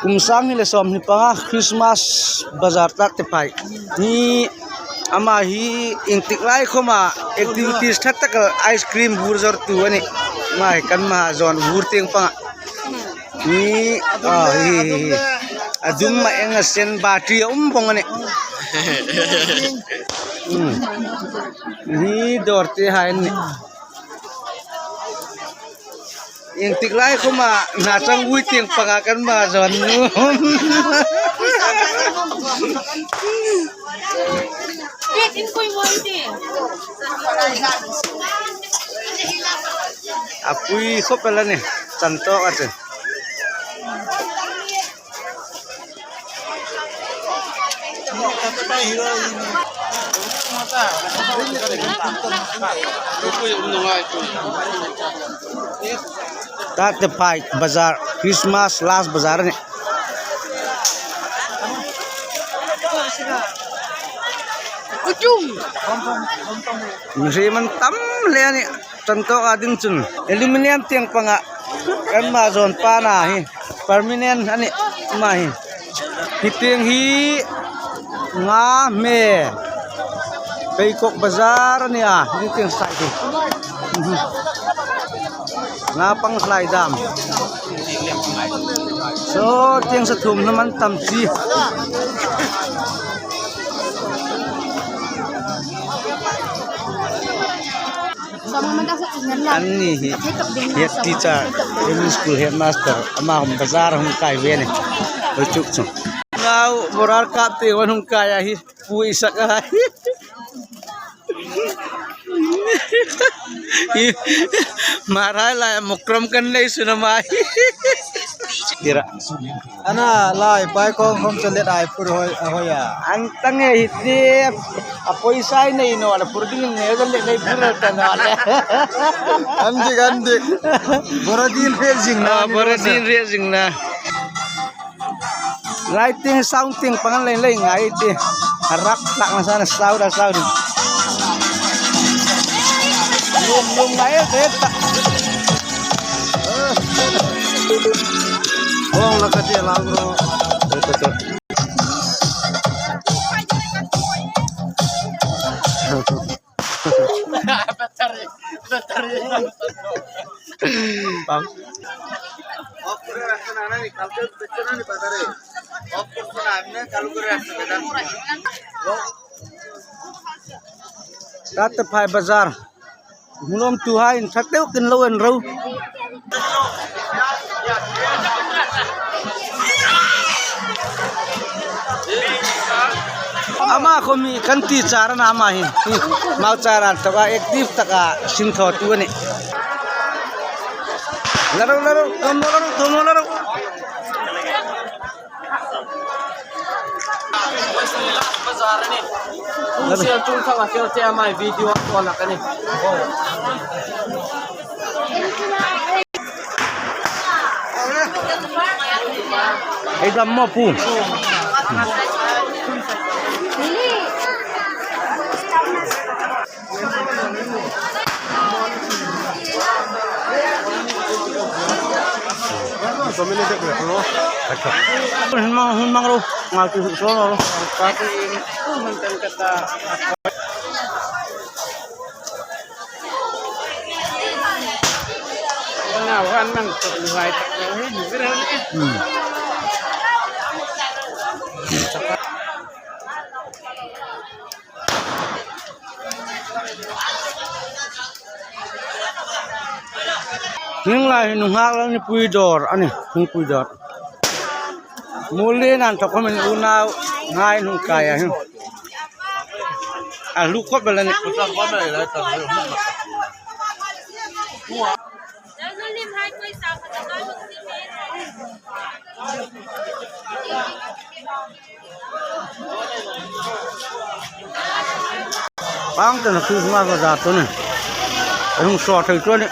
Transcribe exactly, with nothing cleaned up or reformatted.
Kum sang hni le sawmhni panga Christmas Bazar Tatephai. Hi ama hi iengtik lai khawma activities ṭha tak el, ice cream vur zawrtu a nih. Ama hi kan ma zawn vur tieng panga. Hi, ah, hi, hi, hi. A dum, a eng, a sen, battery a um vong a nih. Hmm. Hi dawrte hai a nih. Iengtik lai khawma hna chang vui tieng panga kan ma zawn nuom. A pui khawp el a nih, chan tawk a chu. Tatephai Bazar, Christmas last bazar a nih. Mi hrim an tam hle a nih. Chan tawka ding chun aluminium tieng panga kan ma zawn pana hi permanent a nih ama hi. Hi tieng hi nga hme, Peikawk Bazar a nih a, hi tieng sai hi. Nga pang hlai dam. Saw tieng sa thum na man tam chi. Anni hi head teacher, primary school headmaster, ama hung bazar hung kai ve a nih. Hoi chuk chu. Nau borar kap te wan hung kai a hi pui sak a hi. Marai lai mukram kan nei suna mai. Tira. Ana lai pai kong khom chalet ai phur hoi, a hoi a. An tang e hi ti, a poisa nei naw le phur ding nei le nei phur ta naw le. An dik, an dik. Boradin hre zing na. Ah, ni boradin hre zing na. Lighting, sound ting pangan lei lei ngai ti. Rap tak na sana sound, sound. Lum, lum ngai te ta. Ong la ka te la bro. Battery, battery. Bang. Off করে রাখতে না, না, কালকে দেখতে না, বাজারে। Off করতে না, আপনি চালু করে রাখতে না। Tatephai Bazar. Hmu lawmtuhaiin ṭha teuin lo en ro. Ama khom hi kan teacher a na ama hi. Mau chara taka active taka sin thawtu a nih. La ro, la ro, tum la ro, tum la ro. Sil tul thang a fel te a mai video a ko la ka ni. Ei dam mo pu. Hun mang, hun mang ro. Ngal tu so ro. Na wan mang tu hai ta. Hmm. Hieng lai hi nunghak Lalnipui dawr a nih, Hmingpui dawr. Muli nan thawk khawmin unau ngai hung kai a hi. A hlu khawp el a nih. Pang ten Christmas bazar tu ni. Hung saw thei tu ni.